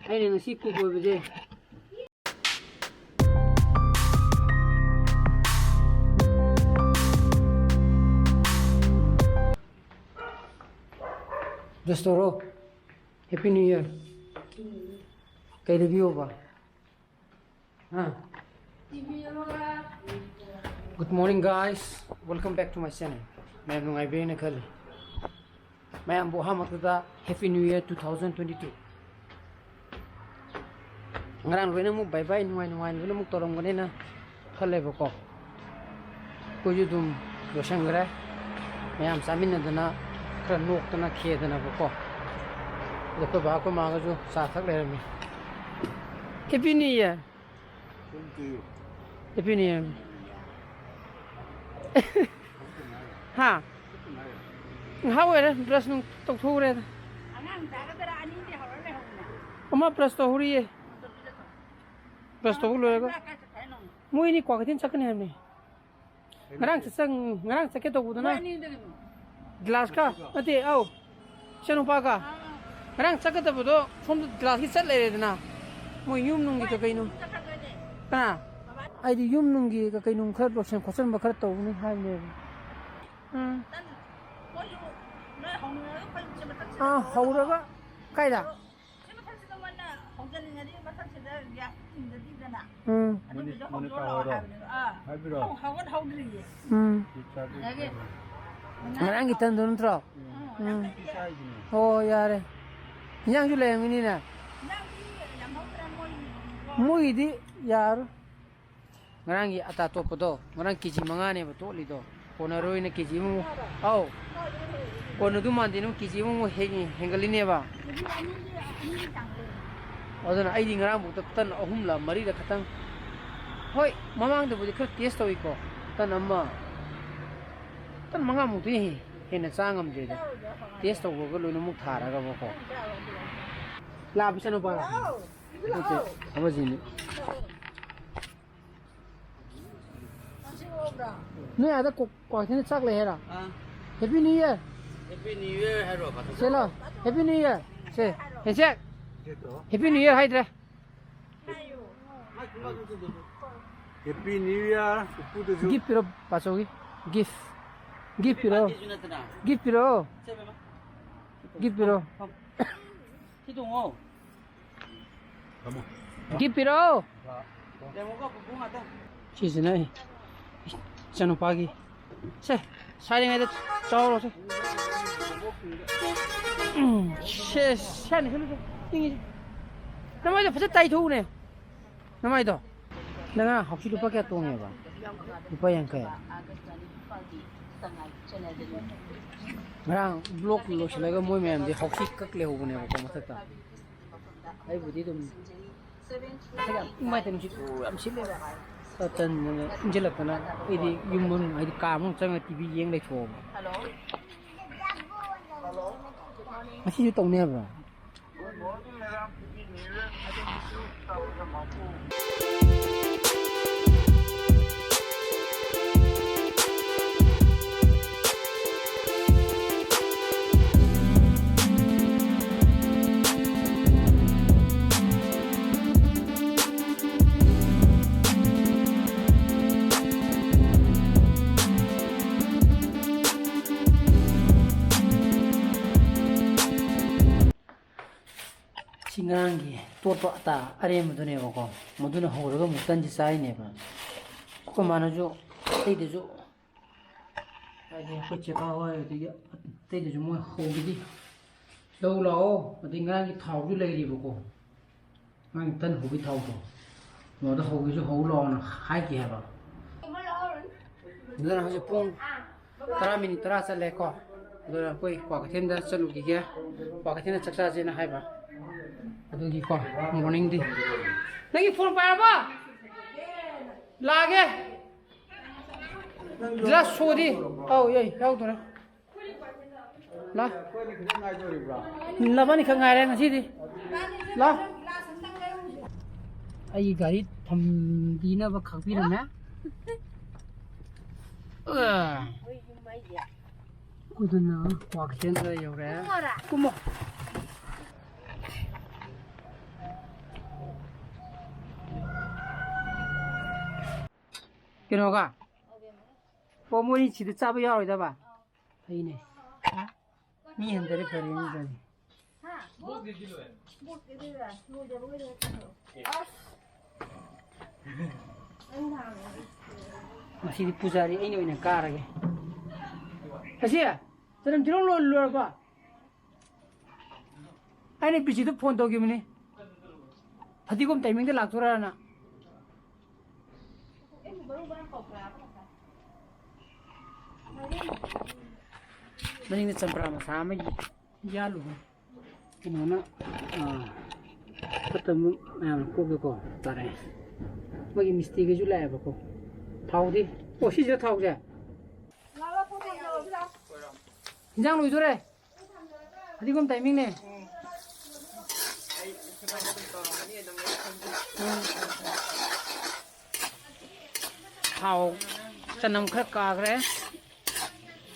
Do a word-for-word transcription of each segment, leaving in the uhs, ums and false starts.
ꯑꯩꯅ ꯉꯁꯤ ꯀꯨꯛ ꯑꯣꯏꯕꯁꯦ꯫ ꯗꯣꯁꯇꯣꯔꯣ, Happy New Year꯫ ꯀꯩ ꯂꯩꯕꯤꯌꯣꯕ? ꯍꯥ? Good morning, guys. Welcome back to my channel. ꯃꯌꯥꯝ ꯅꯨꯡꯉꯥꯏꯕꯤꯔꯦꯅ ꯈꯜꯂꯤ꯫ ꯃꯌꯥꯝꯕꯨ ꯑꯍꯥꯟꯕꯗ Happy New Year two thousand twenty-two꯫ ꯉꯔꯥꯡ ꯂꯣꯏꯅꯃꯛ ꯕꯥꯏ ꯕꯥꯏ ꯅꯨꯡꯉꯥꯏ ꯅꯨꯡꯉꯥꯏꯅ ꯂꯣꯏꯅꯃꯛ ꯇꯧꯔꯝꯒꯅꯤꯅ ꯈꯜꯂꯦꯕꯀꯣ꯫ ꯑꯩꯈꯣꯏꯁꯨ ꯑꯗꯨꯝ ꯂꯣꯏꯁꯟꯈ꯭ꯔꯦ꯫ ꯃꯌꯥꯝ ꯆꯥꯃꯤꯟꯅꯗꯅ ꯈꯔ ꯅꯣꯛꯇꯅ ꯈꯦꯗꯅꯕꯀꯣ꯫ ꯑꯗꯣ ꯑꯩꯈꯣꯏ ꯕꯥ ꯑꯩꯈꯣꯏ ꯃꯥꯒꯁꯨ ꯆꯥ ꯊꯛ ꯂꯩꯔꯝꯃꯤ꯫ Happy New Year꯫ Same to you. Happy New Year꯫ ꯍꯥ? ꯉꯥꯏꯍꯥꯛ ꯑꯣꯏꯔꯦ, ꯕ꯭ꯔꯁ ꯅꯨꯡ ꯇꯧꯊꯣꯛꯎꯔꯦꯗ꯫ ꯑꯉꯥꯡ ꯆꯥꯒꯗ꯭ꯔꯥ? ꯑꯅꯤꯗꯤ ꯍꯧꯔ ꯂꯩꯍꯧꯕꯅꯦ꯫ ꯑꯃ ꯕ꯭ꯔꯁ ꯇꯧꯍꯧꯔꯤꯌꯦ꯫ ꯕ꯭ꯔꯁ ꯇꯧꯕ ꯂꯣꯏꯔꯒ ꯀꯥꯏ ꯆꯠꯈ꯭ꯔꯦ ꯍꯥꯏꯅꯣ? ꯃꯣꯏ ꯑꯅꯤ ꯀ꯭ꯋꯥꯀꯩꯊꯦꯜ ꯆꯠꯀꯅꯤ ꯍꯥꯏꯕꯅꯦ꯫ ꯉꯔꯥꯡ ꯆꯠꯆ-, ꯉꯔꯥꯡ ꯆꯠꯀꯦ ꯇꯧꯕꯗꯨꯅ ꯃꯣꯏ ꯑꯅꯤꯗꯤ ꯀꯩꯅꯣ? ꯒ꯭ꯂꯥꯁꯀ? ꯅꯠꯇꯦ, ꯑꯧ꯫ ꯏꯆꯥꯅꯨꯄꯥꯒ? ꯑꯥ꯫ ꯉꯔꯥꯡ ꯆꯠꯀꯗꯕꯗꯣ ꯁꯣꯝꯗ ꯒ꯭ꯂꯥꯁꯀꯤ ꯆꯠ ꯂꯩꯔꯦꯗꯅ꯫ ꯃꯣꯏ ꯌꯨꯝ ꯅꯨꯡꯒꯤ ꯀꯩ ꯀꯩꯅꯣ? ꯆꯠꯈ꯭ꯔꯗꯣꯏꯅꯦ꯫ ꯀꯅꯥ? ꯕꯕꯥ꯫ ꯑꯩꯗꯤ ꯌꯨꯝ ꯅꯨꯡꯒꯤ ꯀꯩ ꯀꯩꯅꯣ ꯈꯔ ꯂꯣꯏꯁꯟ ꯈꯣꯠꯆꯟꯕ ꯈꯔ ꯇꯧꯅꯤ ꯍꯥꯏꯕꯅꯦꯕ꯫ ꯎꯝ꯫ ꯇꯟ-, ꯃꯣꯏꯁꯨ ꯅꯣꯏ ꯍꯧꯅꯔꯒ ꯑꯩꯈꯣꯏ ꯁꯤ ꯃꯊꯛꯁꯤꯗ ꯑꯥ, ꯇꯧꯔꯒ ꯍꯧꯔꯒ ꯀꯥꯏꯗ? ꯁꯤ ꯃꯊꯛꯁꯤꯗ ꯃꯣꯏꯅ ꯍꯧꯖꯅꯤꯡꯉꯗꯤ ꯃꯊꯛꯁꯤꯗ ꯒ꯭ꯌꯥꯁ ꯊꯤꯟꯖꯗꯤꯗꯅ꯫ ꯎꯝ꯫ ꯑꯗꯨꯒꯤꯗꯣ ꯃꯣꯅꯤ-, ꯃꯣꯅꯤꯀꯥ ꯍꯧꯗꯣꯔꯛꯑꯣ ꯍꯣꯏꯔꯣ? ꯍꯥꯏꯕꯅꯦꯕ꯫ ꯑꯥ꯫ ꯍꯥꯏꯕꯤꯔꯣ? ꯍꯧ-, ꯍꯧꯒꯠꯍꯧꯗ꯭ꯔꯤꯌꯦ꯫ ꯎꯝ꯫ ꯆꯤꯞ ꯆꯥꯕꯤ ꯑꯗꯒꯤ ꯍꯥꯏꯕꯤꯔꯣ? ꯉꯔꯥꯡꯒꯤ ꯇꯟꯗꯨ ꯅꯠꯇ꯭ꯔꯣ? ꯎꯝ꯫ ꯎꯝ꯫ ꯆꯤꯞ ꯆꯥꯏꯁꯤꯅꯦ꯫ ꯑꯣ, ꯌꯥꯔꯦ꯫ ꯏꯟꯖꯥꯡꯁꯨ ꯂꯩꯔꯝꯒꯅꯤꯅꯦ? ꯏꯟꯖꯥꯡꯗꯤ ꯌꯥꯝ ꯍꯧꯗ꯭ꯔꯦ ꯃꯣꯏ꯫ ꯃꯣꯏꯒꯤꯗꯤ ꯌꯥꯔꯣꯏ꯫ ꯉꯔꯥꯡꯒꯤ ꯑꯇꯥ ꯇꯣꯠꯄꯗꯣ, ꯉꯔꯥꯡ ꯀꯦ ꯖꯤ ꯃꯉꯥꯅꯦꯕ ꯇꯣꯠꯂꯤꯗꯣ꯫ ꯀꯣꯟꯅꯔꯣꯏꯅ ꯀꯦ ꯖꯤ ꯑꯃꯃꯨꯛ, ꯑꯧ꯫ ꯀꯣꯟꯅꯗꯧ ꯃꯥꯟꯗꯦꯅ ꯀꯦ ꯖꯤ ꯑꯃꯃꯨꯛ ꯍꯦꯛ ꯍꯦꯟꯒꯠꯂꯤꯅꯦꯕ꯫ ꯑꯗꯨꯅ ꯑꯩꯗꯤ ꯉꯔꯥꯡꯐꯥꯎꯗ ꯇꯟ ꯑꯍꯨꯝꯂ ꯃꯔꯤꯔ ꯈꯛꯇꯪ, ꯍꯣꯏ, ꯃꯃꯥꯡꯗꯕꯨꯗꯤ ꯈꯔ ꯇꯦꯁ ꯇꯧꯏꯀꯣ꯫ ꯇꯟ ꯑꯃ, ꯇꯟ ꯃꯉꯥꯃꯨꯛꯇꯤ ꯍꯦ-, ꯍꯦꯟꯅ ꯆꯥ ꯉꯝꯗ꯭ꯔꯦꯗ꯫ ꯇꯦꯁ ꯇꯧꯕꯒ ꯂꯣꯏꯅꯃꯛ ꯊꯥꯔꯒꯕꯀꯣ꯫ ꯂꯥꯛꯑꯕ ꯏꯆꯥꯅꯨꯄꯥ? ꯅꯠꯇꯦ, ꯑꯃꯁꯤꯅꯤ꯫ ꯅꯣꯏ ꯑꯥꯗ ꯀꯣ-, ꯀ꯭ꯋꯥꯀꯩꯊꯦꯜꯗ ꯆꯥꯛ ꯂꯩ ꯍꯥꯏꯔꯣ? ꯑꯥ꯫ Happy New Year꯫ Happy New Year ꯍꯥꯏꯔꯣ, ꯐꯖꯅ꯫ ꯁꯦ ꯂꯥꯎ꯫ Happy New Year꯫ ꯁꯦ, ꯍꯦꯟꯁꯦꯛ꯫ Happy New Year ꯍꯥꯏꯗ꯭ꯔꯦ꯫ Happy New Year. ꯎꯄꯨꯗꯁꯨ꯫ Gift ꯄꯤꯔꯣ, ꯄꯥꯆꯧꯒꯤ꯫ Gift꯫ Gift ꯄꯤꯔꯣ꯫ Gift ꯄꯤꯔꯣ꯫ Gift ꯄꯤꯔꯣ꯫ ꯊꯝꯃꯣ꯫ Gift ꯄꯤꯔꯣ꯫ ꯂꯩꯃꯣꯒ ꯄꯨꯄꯨ ꯉꯥꯛꯇ꯫ ꯁꯤꯁꯤꯅ ꯑꯩ ꯏꯆꯥꯅꯨꯄꯥꯒꯤ꯫ ꯁꯦ, ꯁꯥꯔꯤꯉꯩꯗ ꯆꯥꯎꯔꯣ ꯁꯦ꯫ ꯎꯝ, ꯁꯦ, ꯁꯦ, ꯁꯦ, ꯁꯦ, ꯏꯪꯉꯤꯁꯦ꯫ ꯅꯃꯥꯏꯗꯣ ꯐꯖꯅ ꯇꯥꯏꯊꯣꯛꯎꯅꯦ꯫ ꯅꯃꯥꯏꯗꯣ꯫ ꯅꯪ ꯉꯔꯥꯡ ꯍꯥꯎꯁꯤ ꯂꯨꯄꯥ ꯀꯌꯥ ꯇꯣꯡꯉꯦꯕ? ꯂꯨꯄꯥ ꯌꯥꯡꯈꯩ꯫ ꯉꯔꯥꯡ vlog ꯂꯣꯏꯁꯤꯜꯂꯒ ꯃꯣꯏ ꯃꯌꯥꯝꯗꯤ ꯍꯥꯎꯁꯤ ꯀꯛ ꯂꯩꯍꯧꯕꯅꯦꯕꯀꯣ ꯃꯊꯛꯇ꯫ ꯑꯩꯕꯨꯗꯤ ꯑꯗꯨꯝ ꯃꯊꯛ ꯌꯥꯝ ꯏꯪꯕ ꯍꯥꯏꯇꯥꯔꯦ, ꯅꯨꯡꯁꯤꯠ ꯌꯥꯝ ꯁꯤꯠꯂꯦꯕ꯫ ꯈꯔ ꯇꯟꯗꯅ ꯏꯪꯁꯤꯜꯂꯛꯇꯅ ꯑꯩꯗꯤ ꯌꯨꯝ ꯃꯅꯨꯡ ꯍꯥꯏꯗꯤ ꯀꯥ ꯃꯅꯨꯡ ꯆꯪꯉꯒ ꯇꯤ ꯚꯤ ꯌꯦꯡ ꯂꯩꯊꯣꯛꯑꯕ꯫ ꯉꯁꯤꯁꯨ ꯇꯧꯅꯤ ꯍꯥꯏꯕ꯭ꯔꯣ? ꯁꯤ ꯉꯔꯥꯡꯒꯤ ꯇꯣꯠꯄ ꯑꯇꯥ ꯑꯔꯦꯝꯕꯗꯨꯅꯦꯕꯀꯣ, ꯃꯗꯨꯅ ꯍꯧꯔꯒ ꯑꯃꯨꯛ ꯇꯟꯁꯤ ꯆꯥꯔꯤꯅꯦꯕ꯫ ꯑꯩꯈꯣꯏ ꯃꯥꯅꯁꯨ ꯑꯇꯩꯗꯁꯨ ꯍꯥꯏꯗꯤ ꯑꯩꯈꯣꯏ ꯆꯦꯄꯥ ꯍꯣꯏ ꯑꯗꯒꯤ ꯑꯇꯩꯗꯁꯨ ꯃꯣꯏ ꯍꯧꯕꯒꯤ ꯂꯧ ꯂꯥꯛꯑꯣ, ꯑꯗꯩ ꯉꯔꯥꯡꯒꯤ ꯊꯥꯎꯁꯨ ꯂꯩꯔꯤꯕꯀꯣ, ꯉꯔꯥꯡꯒꯤ ꯇꯟ ꯍꯧꯕꯒꯤ ꯊꯥꯎꯗꯣ, ꯃꯗꯨ ꯍꯧꯕꯒꯤꯁꯨ ꯍꯧ ꯂꯥꯛꯑꯣꯅ ꯍꯥꯏꯈꯤ ꯍꯥꯏꯕ꯫ ꯑꯗꯨꯅ ꯍꯧꯖꯤꯛ ꯄꯨꯡ ꯇꯔꯥ ꯃꯤꯅꯤꯠ ꯇꯔꯥ ꯆꯠꯂꯦꯀꯣ꯫ ꯑꯗꯨꯅ ꯑꯩꯈꯣꯏ ꯀ꯭ꯋꯥꯀꯩꯊꯦꯜꯗ ꯆꯠꯂꯨꯈꯤꯒꯦ꯫ ꯀ꯭ꯋꯥꯀꯩꯊꯦꯜꯗ ꯆꯥꯛ ꯆꯥꯁꯦꯅ ꯍꯥꯏꯕ꯫ ꯑꯗꯨꯒꯤꯀꯣ, ꯃꯣꯔꯅꯤꯡꯗꯤ꯫ ꯅꯪꯒꯤ ꯐꯣꯟ ꯄꯥꯏꯔꯕꯣ? ꯂꯥꯛꯑꯒꯦ꯫ ꯒ꯭ꯂꯥꯁ ꯁꯣꯗꯤ? ꯑꯧ, ꯌꯥꯏ, ꯌꯥꯎꯗꯣꯔꯦ꯫ ꯂꯥ꯫ ꯅꯕꯥꯅꯤ ꯈꯛ ꯉꯥꯏꯔꯦ ꯉꯁꯤꯗꯤ꯫ ꯂꯥ꯫ ꯑꯩꯒꯤ ꯒꯥꯔꯤ ꯊꯝꯕꯤꯅꯕ ꯈꯥꯛꯄꯤꯔꯝꯃꯦ꯫ ꯑ꯫ ꯑꯗꯨꯅ ꯀ꯭ꯋꯥꯀꯩꯊꯦꯜꯗ ꯌꯧꯔꯦ꯫ ꯀꯨꯝꯃꯣ꯫ ꯀꯩꯅꯣꯒ? ꯑꯣ, ꯃꯣꯏ ꯁꯤꯗ ꯆꯥꯕ ꯌꯥꯎꯔꯣꯏꯗꯕ? ꯐꯩꯅꯦ꯫ ꯃꯤ ꯍꯟꯗꯔꯦ, ꯐꯔꯦ, ꯃꯤ ꯐꯔꯦ꯫ ꯉꯁꯤꯗꯤ ꯄꯨꯖꯥꯔꯤ ꯑꯩꯅ ꯑꯣꯏꯅ ꯀꯥꯔꯒꯦ꯫ ꯑꯁꯤ ꯆꯅꯝ ꯇꯤꯜꯍꯧ ꯂꯣꯏ-, ꯂꯣꯏꯔꯕ? ꯑꯩꯅ ꯄꯤꯁꯤꯗ ꯐꯣꯟ ꯇꯧꯈꯤꯕꯅꯤ, ꯐꯗꯤꯒꯣꯝ ꯇꯥꯏꯃꯤꯡꯗ ꯂꯥꯛꯇꯣꯏꯔꯥꯅ꯫ ꯃꯅꯤꯡꯗ ꯆꯝꯄ꯭ꯔꯥ ꯃꯆꯥ ꯑꯃ ꯌꯥꯜꯂꯨꯕꯅꯤ꯫ ꯀꯩꯅꯣꯅ, ꯑꯥ, ꯐꯠꯇꯕ ꯃꯌꯥꯝ ꯀꯣꯛꯀꯦꯀꯣ꯫ ꯇꯥꯔꯦ꯫ ꯃꯣꯏꯒꯤ ꯃꯤꯁꯇ꯭ꯔꯤꯈꯩꯁꯨ ꯂꯥꯛꯑꯦꯕꯀꯣ꯫ ꯊꯥꯎꯗꯤ, ꯑꯣ, ꯁꯤꯁꯤꯗ ꯊꯥꯎꯁꯦ꯫ ꯍꯤꯟꯖꯥꯡ ꯂꯣꯏꯗꯣꯔꯦ꯫ ꯐꯗꯤꯒꯣꯝ ꯇꯥꯏꯃꯤꯡꯅꯦ꯫ ꯎꯝ꯫ ꯊꯥꯎ, ꯆꯅꯝ ꯈꯔ ꯀꯥꯈ꯭ꯔꯦ꯫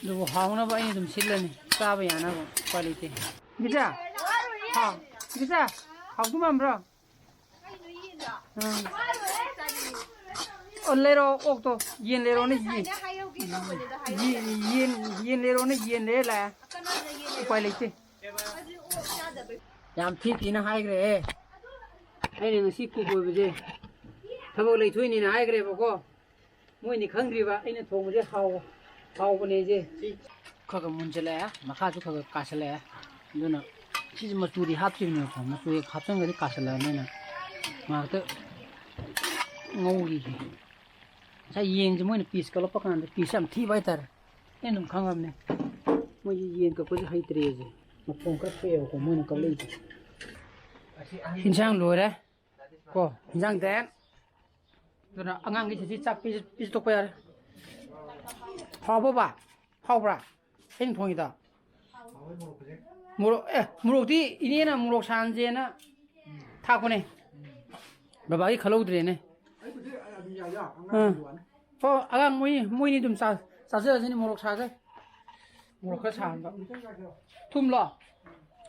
ꯑꯗꯨꯕꯨ ꯍꯥꯎꯅꯕ ꯑꯩꯅ ꯑꯗꯨꯝ ꯁꯤꯜꯂꯅꯤ꯫ ꯆꯥꯕ ꯌꯥꯅꯕ꯫ ꯎꯄꯥꯏ ꯂꯩꯇꯦ꯫ ꯒꯤꯇꯥ? ꯍꯥꯎ꯫ ꯒꯤꯇꯥ? ꯍꯥꯎꯗꯧ ꯃꯥꯟꯕ꯭ꯔꯣ? ꯎꯝ꯫ ꯑꯣ, ꯂꯩꯔꯛꯑꯣ, ꯑꯣꯛꯇꯣ꯫ ꯌꯦꯟ ꯂꯩꯔꯛꯑꯣꯅꯦ, ꯌꯦꯟ꯫ ꯌꯦꯟ, ꯌꯦꯟ, ꯌꯦꯟ ꯂꯩꯔꯛꯑꯣꯅꯦ, ꯌꯦꯟ ꯂꯩꯔ ꯂꯥꯛꯑꯦ꯫ ꯎꯄꯥꯏ ꯂꯩꯇꯦ꯫ ꯌꯥꯝ ꯊꯤ ꯊꯤꯅ ꯍꯥꯏꯈ꯭ꯔꯦꯍꯦ꯫ ꯑꯩꯅ ꯉꯁꯤ ꯀꯨꯛ ꯑꯣꯏꯕꯁꯦ ꯊꯕꯛ ꯂꯩꯊꯣꯛꯏꯅꯦꯅ ꯍꯥꯏꯈ꯭ꯔꯦꯕꯀꯣ꯫ ꯃꯣꯏꯅꯤ ꯈꯪꯗ꯭ꯔꯤꯕ ꯑꯩꯅ ꯊꯣꯡꯕꯁꯦ ꯍꯥꯎ-, ꯍꯥꯎꯕꯅꯦꯁꯦ꯫ ꯈꯔ ꯈꯔ ꯃꯨꯟꯁꯤꯜꯂꯛꯑꯦ, ꯃꯈꯥꯁꯨ ꯈꯔ ꯈꯔ ꯀꯥꯁꯤꯜꯂꯛꯑꯦ꯫ ꯑꯗꯨꯅ ꯁꯤꯁꯦ ꯃꯆꯨꯗꯤ ꯍꯥꯞꯇ꯭ꯔꯤꯕꯅꯦꯕꯀꯣ, ꯃꯆꯨ ꯍꯦꯛ ꯍꯥꯞꯆꯤꯟꯈ꯭ꯔꯗꯤ ꯀꯥꯁꯤꯜꯂꯛꯑꯅꯤꯅ ꯉꯥꯏꯍꯥꯛꯇ ꯉꯧꯈꯤꯒꯦ꯫ ꯉꯁꯥꯏ ꯌꯦꯟꯁꯦ ꯃꯣꯏꯅ ꯄꯤꯁ ꯀꯛꯂꯛꯄ ꯀꯥꯟꯗ ꯄꯤꯁ ꯌꯥꯝ ꯊꯤꯕ ꯍꯥꯏꯇꯥꯔꯦ꯫ ꯑꯩꯅ ꯑꯗꯨꯝ ꯈꯪꯉꯕꯅꯦ ꯃꯣꯏꯁꯦ ꯌꯦꯟ ꯀꯛꯄꯁꯦ ꯍꯩꯇ꯭ꯔꯦꯁꯦ꯫ ꯃꯈꯣꯡ ꯈꯔ ꯁꯣꯛꯑꯦꯕꯀꯣ ꯃꯣꯏꯅ ꯀꯛꯂꯛꯏꯁꯦ꯫ ꯏꯟꯁꯥꯡ ꯂꯣꯏꯔꯦ꯫ ꯀꯣ, ꯏꯟꯖꯥꯡ ꯗꯦꯟ꯫ ꯑꯗꯨꯅ ꯑꯉꯥꯡꯒꯤ ꯁꯤꯁꯤ ꯆꯥꯛ ꯄꯤꯖ-, ꯄꯤꯖꯊꯣꯛꯄ ꯌꯥꯔꯦ꯫ ꯍꯥꯎꯕ꯭ꯔꯣ ꯕꯥ? ꯍꯥꯎꯕ꯭ꯔꯥ? ꯑꯩꯅ ꯊꯣꯡꯉꯤꯗꯣ? ꯃꯣꯔꯣꯛ, ꯑꯦ, ꯃꯣꯔꯣꯛꯇꯤ ꯏꯅꯦꯅ ꯃꯣꯔꯣꯛ ꯁꯥꯍꯟꯁꯦꯅ ꯊꯥꯛꯄꯅꯦ꯫ ꯕꯕꯥꯒꯤ ꯈꯜꯍꯧꯗ꯭ꯔꯦꯅꯦ꯫ ꯑꯥ꯫ ꯑꯣ, ꯑꯉꯥꯡ ꯃꯣꯏ, ꯃꯣꯏꯅꯤ ꯑꯗꯨꯝ ꯆꯥ-, ꯆꯥꯖꯔꯁꯤꯅꯤ ꯃꯣꯔꯣꯛ ꯁꯥꯈꯩ꯫ ꯃꯣꯔꯣꯛ ꯈꯔ ꯁꯥꯍꯟꯕ꯫ ꯊꯨꯝꯂꯣ?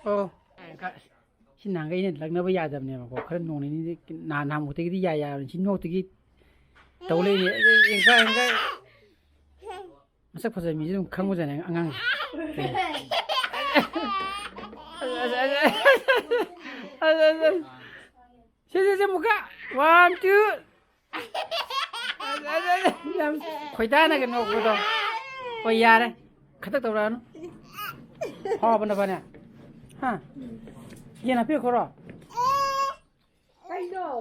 ꯑꯣ꯫ ꯁꯤ ꯅꯍꯥꯟꯈꯩ ꯑꯩꯅ ꯂꯛꯅꯕ ꯌꯥꯗꯕꯅꯦꯕꯀꯣ꯫ ꯈꯔ ꯅꯣꯡ ꯅꯤꯅꯤꯗꯤ ꯅꯍꯥꯟ, ꯅꯍꯥꯟꯃꯨꯛꯇꯒꯤꯗꯤ ꯌꯥꯏ ꯌꯥꯔꯕꯅꯤ꯫ ꯁꯤ ꯅꯣꯛꯇꯒꯤ ꯇꯧ ꯂꯩꯔꯤ꯫ ꯑꯦꯡꯀꯥꯏ, ꯑꯦꯡꯀꯥꯏ꯫ ꯃꯁꯛ ꯐꯖꯕ ꯃꯤꯁꯦ ꯑꯗꯨꯝ ꯈꯪꯕꯖꯥꯠꯅꯦ ꯑꯉꯥꯡꯁꯦ꯫ ꯁꯦ, ꯁꯦ, ꯁꯦ, ꯑꯃꯨꯛꯀ꯫ One, two꯫ ꯌꯥꯝ ꯈꯣꯏꯗꯥꯅꯒ ꯅꯣꯛꯄꯗꯣ꯫ ꯍꯣꯏ, ꯌꯥꯔꯦ꯫ ꯈꯇꯛ ꯇꯧꯔꯛꯑꯅꯨ꯫ ꯍꯥꯎꯕ ꯅꯕꯥꯅꯤ? ꯍꯥ? ꯌꯦꯟ ꯍꯥꯞꯄꯤꯔꯛꯈꯣꯔꯣ?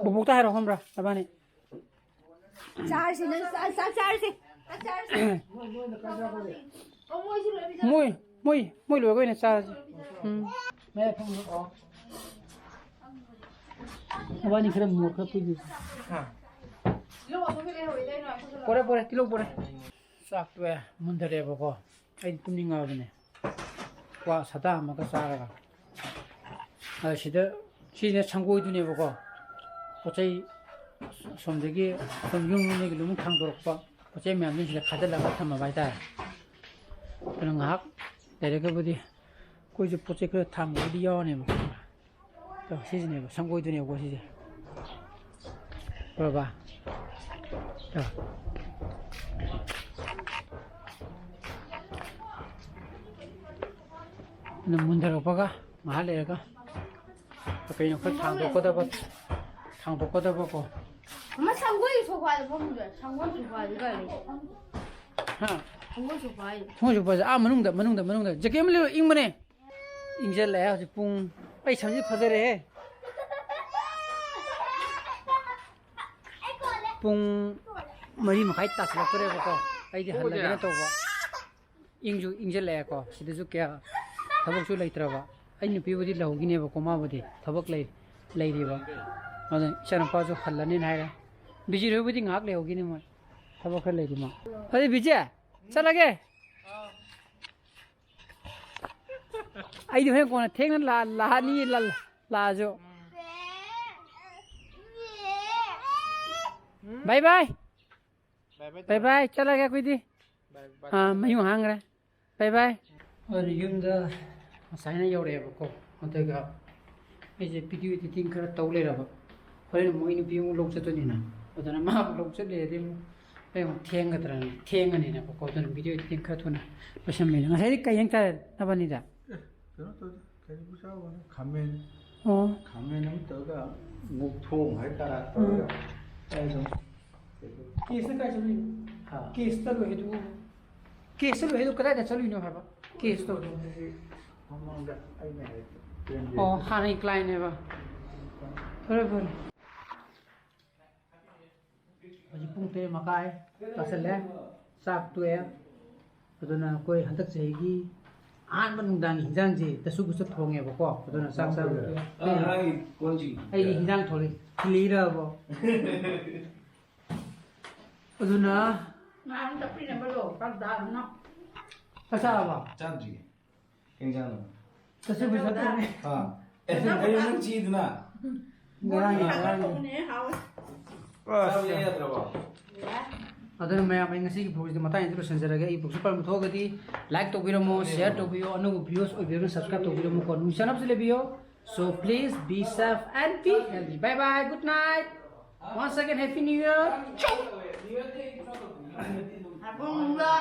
ꯕꯨꯕꯣꯛꯇ ꯍꯥꯏꯔꯣ, ꯈꯪꯕ꯭ꯔꯥ, ꯅꯕꯥꯅꯤ? ꯆꯥꯔꯁꯤ, ꯅꯪ ꯆꯥ-, ꯆꯥꯛ ꯆꯥꯔꯁꯤ꯫ ꯆꯥꯛ ꯆꯥꯔꯁꯤ꯫ ꯃꯣꯏ, ꯃꯣꯏ, ꯃꯣꯏ ꯂꯣꯏꯔꯒ ꯑꯣꯏꯅ ꯆꯥꯔꯁꯤ꯫ ꯎꯝ꯫ ꯅꯕꯥꯅꯤ ꯈꯔ ꯃꯣꯔꯣꯛ ꯈꯔ ꯄꯨꯏꯗꯨꯗꯤ꯫ ꯄꯣꯔꯦ, ꯄꯣꯔꯦ, ꯇꯤꯜꯍꯧ ꯄꯣꯔꯦ꯫ ꯆꯥꯛ ꯇꯣꯛꯑꯦ, ꯃꯨꯟꯊꯔꯛꯑꯦꯕꯀꯣ꯫ ꯑꯩꯗꯤ ꯇꯨꯝꯅꯤꯡꯉꯛꯑꯕꯅꯦ꯫ ꯀ꯭ꯋꯥ ꯁꯥꯗꯥ ꯑꯃꯒ ꯆꯥꯔꯒ꯫ ꯑ, ꯁꯤꯗ, ꯁꯤꯁꯤꯅ ꯁꯪꯒꯣꯏꯗꯨꯅꯦꯕꯀꯣ꯫ ꯄꯣꯠ ꯆꯩ ꯑꯁꯣꯝꯗꯒꯤ, ꯑꯁꯣꯝ ꯌꯨꯝ ꯌꯨꯝꯗꯒꯤ ꯑꯗꯨꯝ ꯊꯥꯡꯗꯣꯔꯛꯄ ꯄꯣꯠ ꯆꯩ ꯃꯌꯥꯝꯁꯤꯡꯁꯤꯗ ꯈꯥꯖꯤꯜꯂꯒ ꯊꯝꯃꯕ ꯍꯥꯏꯇꯥꯔꯦ꯫ ꯑꯗꯨꯅ ꯉꯥꯏꯍꯥꯛ ꯂꯩꯔꯒꯕꯨꯗꯤ ꯑꯩꯈꯣꯏꯁꯨ ꯄꯣꯠ ꯆꯩ ꯈꯔ ꯊꯥꯡꯕꯕꯨꯗꯤ ꯌꯥꯎꯔꯅꯦꯕꯀꯣ꯫ ꯇꯣ, ꯁꯤꯁꯤꯅꯦꯕ, ꯁꯪꯒꯣꯏꯗꯨꯅꯦꯕꯀꯣ ꯁꯤꯁꯦ꯫ ꯎꯔꯕ? ꯇꯣ꯫ ꯑꯗꯨꯝ ꯃꯨꯟꯊꯔꯛꯄꯒ ꯉꯥꯏꯍꯥꯛ ꯂꯩꯔꯒ ꯀꯩꯅꯣ ꯈꯔ ꯊꯥꯡꯗꯣꯛꯀꯗꯕ, ꯊꯥꯡꯗꯣꯛꯀꯗꯕꯀꯣ꯫ ꯑꯃ ꯁꯪꯒꯣꯏ ꯁꯣꯐꯥꯗ ꯐꯝꯃꯨꯁꯦ꯫ ꯁꯪꯒꯣꯏ ꯁꯣꯐꯥꯗꯤ ꯀꯥꯏ ꯂꯩ? ꯍꯥ? ꯁꯪꯒꯣꯏ ꯁꯣꯐꯥ ꯍꯥꯏꯁꯦ꯫ ꯁꯪꯒꯣꯏ ꯁꯣꯐꯥꯁꯦ ꯑꯥ ꯃꯅꯨꯡꯗ, ꯃꯅꯨꯡꯗ, ꯃꯅꯨꯡꯗ꯫ ꯖꯦꯀꯦꯠ ꯑꯃ ꯂꯤꯠꯂꯣ, ꯏꯪꯕꯅꯦ꯫ ꯏꯪꯁꯤꯜꯂꯛꯑꯦ ꯍꯧꯖꯤꯛ ꯄꯨꯡ꯫ ꯑꯩ ꯁꯝꯁꯤ ꯐꯖꯔꯦꯍꯦ꯫ ꯄꯨꯡ ꯃꯔꯤ ꯃꯈꯥꯏ ꯇꯥꯁꯤꯜꯂꯛꯇꯣꯔꯦꯕꯀꯣ꯫ ꯑꯩꯗꯤ ꯍꯜꯂꯒꯦꯅ ꯇꯧꯕ꯫ ꯏꯪꯁꯨ ꯏꯪꯁꯤꯜꯂꯛꯑꯦꯀꯣ꯫ ꯁꯤꯗꯁꯨ ꯀꯌꯥ ꯊꯕꯛꯁꯨ ꯂꯩꯇ꯭ꯔꯕ꯫ ꯑꯩ ꯅꯨꯄꯤꯕꯨꯗꯤ ꯂꯩꯍꯧꯈꯤꯅꯦꯕꯀꯣ, ꯃꯥꯕꯨꯗꯤ ꯊꯕꯛ ꯂꯩ-, ꯂꯩꯔꯤꯕ꯫ ꯑꯗꯨꯅ ꯏꯆꯥꯅꯨꯄꯥꯁꯨ ꯍꯜꯂꯅꯤꯅ ꯍꯥꯏꯔꯦ꯫ ꯕꯤꯖꯤꯔ ꯍꯣꯏꯕꯨꯗꯤ ꯉꯥꯏꯍꯥꯛ ꯂꯩꯍꯧꯈꯤꯅꯤ ꯃꯣꯏ꯫ ꯊꯕꯛ ꯈꯔ ꯂꯩꯔꯤ ꯃꯥ꯫ ꯑꯗꯨꯗꯤ ꯕꯤꯖꯤ, ꯆꯠꯂꯒꯦ꯫ ꯑꯩꯗꯤ ꯍꯣꯔꯦꯟ ꯀꯣꯟꯅ ꯊꯦꯡꯅ ꯂꯥ-, ꯂꯥꯛꯑꯅꯤ, ꯂꯥ-, ꯂꯥꯛꯑꯁꯨ꯫ ꯕꯥꯏ ꯕꯥꯏ꯫ ꯕꯥꯏ ꯕꯥꯏ ꯕꯥꯏ ꯇꯧꯔꯣ꯫ ꯕꯥꯏ, ꯆꯠꯂꯒꯦ ꯑꯩꯈꯣꯏꯗꯤ꯫ ꯕꯥꯏ ꯕꯥꯏ ꯑꯥ, ꯇꯧꯔꯣ꯫ ꯃꯌꯨꯝ ꯍꯥꯡꯈ꯭ꯔꯦ꯫ ꯕꯥꯏ ꯕꯥꯏ꯫ ꯑꯗꯨ ꯌꯨꯝꯗ ꯉꯁꯥꯏꯅ ꯌꯧꯔꯛꯑꯦꯕꯀꯣ꯫ ꯑꯗꯨꯒ ꯑꯩꯁꯦ video editing ꯈꯔ ꯇꯧ ꯂꯩꯔꯕ꯫ ꯍꯣꯔꯦꯟ ꯑꯃꯨꯛ ꯑꯩ ꯅꯨꯄꯤ ꯑꯃꯨꯛ ꯂꯧ ꯆꯠꯇꯣꯏꯅꯤꯅ꯫ ꯑꯗꯨꯅ ꯃꯥꯕꯨ ꯂꯧ ꯆꯠꯂꯦꯗꯤ ꯑꯃꯨꯛ ꯑꯩ ꯑꯃꯨꯛ ꯊꯦꯡꯒꯗ꯭ꯔꯅ, ꯊꯦꯡꯉꯅꯤꯅꯀꯣ꯫ ꯑꯗꯨꯅ video editing ꯈꯔ ꯊꯨꯅ ꯂꯣꯏꯁꯟꯕꯤꯔꯦ꯫ ꯉꯁꯥꯏꯗꯤ ꯀꯩ ꯌꯦꯟꯁꯥꯡ ꯆꯥꯔꯦ ꯅꯕꯥꯅꯤꯗ? ꯀꯩꯅꯣ ꯇꯧꯗꯦ, ꯀꯔꯤꯕꯨ ꯆꯥꯕꯅꯣ? ꯈꯥꯃꯦꯟ꯫ ꯑꯣ꯫ ꯈꯥꯃꯦꯟ ꯑꯃ ꯇꯧꯔꯒ ꯃꯨꯛ ꯊꯣꯡ ꯍꯥꯏꯇꯥꯔꯦ, ꯇꯧꯔꯒ ꯑꯩ ꯑꯗꯨꯝ꯫ ꯀꯦꯁꯇ ꯀꯥꯏ ꯆꯠꯂꯨꯏꯅꯣ? ꯍꯥ? ꯀꯦꯁꯇ ꯂꯣꯏ ꯍꯥꯏꯗꯨꯕꯨ? ꯀꯦꯁꯇ ꯂꯣꯏ ꯍꯥꯏꯗꯨ ꯀꯗꯥꯏꯗ ꯆꯠꯂꯨꯏꯅꯣ ꯍꯥꯏꯕ? ꯀꯦꯁꯇꯣ꯫ ꯃꯃꯥꯡꯗ ꯑꯩꯅ ꯍꯥꯏꯕꯗꯣ꯫ ꯑꯣ, ꯍꯥꯟꯅꯒꯤ clientꯅꯦꯕ꯫ ꯐꯔꯦ, ꯐꯔꯦ꯫ ꯍꯧꯖꯤꯛ ꯄꯨꯡ ꯇꯔꯦꯠ ꯃꯈꯥꯏ ꯇꯥꯁꯜꯂꯦ꯫ ꯆꯥꯛ ꯇꯣꯛꯑꯦ꯫ ꯑꯗꯨꯅ ꯑꯩꯈꯣꯏ ꯍꯟꯗꯛ ꯆꯍꯤꯒꯤ ꯑꯍꯥꯟꯕ ꯅꯨꯡꯗꯥꯡꯒꯤ ꯍꯤꯟꯖꯥꯡꯁꯦ ꯗꯁꯨ ꯒꯨꯁꯨ ꯊꯣꯡꯉꯦꯕꯀꯣ꯫ ꯑꯗꯨꯅ ꯆꯥꯛ ꯆꯥꯕ ꯇꯣꯛꯑꯦ꯫ ꯑꯥ, ꯉꯔꯥꯡꯒꯤ ꯀꯣꯟꯁꯤꯡ꯫ ꯑꯩꯒꯤ ꯍꯤꯟꯖꯥꯡ ꯊꯣꯡꯉꯤ꯫ ꯊꯤꯜꯂꯤꯔꯕꯣ? ꯑꯗꯨꯅ ꯉꯥ ꯑꯃ ꯇꯞꯄꯤꯅꯕꯗꯣ ꯀꯥꯡꯗꯥꯗꯨꯅ꯫ ꯆꯥꯛ ꯆꯥꯔꯕꯣ? ꯆꯥꯗ꯭ꯔꯤꯌꯦ꯫ ꯀꯩ ꯏꯟꯖꯥꯡꯅꯣ? ꯆꯠꯁꯨ ꯄꯩꯁꯥ ꯇꯧꯅꯤ꯫ ꯑꯥ꯫ ꯑꯦ, ꯀꯩꯅꯣ ꯅꯪ ꯆꯤꯗꯨꯅ? ꯉꯔꯥꯡꯒꯤ, ꯉꯔꯥꯡꯒꯤ꯫ ꯊꯣꯡꯕꯅꯦ, ꯍꯥꯎꯋꯦ꯫ ꯆꯥꯕ ꯌꯥꯏ ꯌꯥꯗ꯭ꯔꯕꯣ? ꯌꯥꯏ꯫ ꯑꯗꯨꯅ ꯃꯌꯥꯝ, ꯑꯩ ꯉꯁꯤꯒꯤ vlogꯁꯤꯗꯤ ꯃꯇꯥꯡ ꯑꯁꯤꯗ ꯂꯣꯏꯁꯤꯟꯖꯔꯒꯦ꯫ ꯑꯩ vlogꯁꯤ ꯄꯥꯝꯕ ꯊꯣꯛꯑꯒꯗꯤ like ꯇꯧꯕꯤꯔꯝꯃꯣ, share ꯇꯧꯕꯤꯌꯣ, ꯑꯅꯧꯕ viewers ꯑꯣꯏꯕꯤꯔꯒꯅ subscribe ꯇꯧꯕꯤꯔꯝꯃꯨꯀꯣ꯫ ꯅꯨꯡꯁꯤꯅꯕꯁꯨ ꯂꯩꯕꯤꯌꯣ꯫ So please be safe and be healthy. Bye bye, good night. Once again, Happy New Year. ꯑꯕꯨꯡꯒ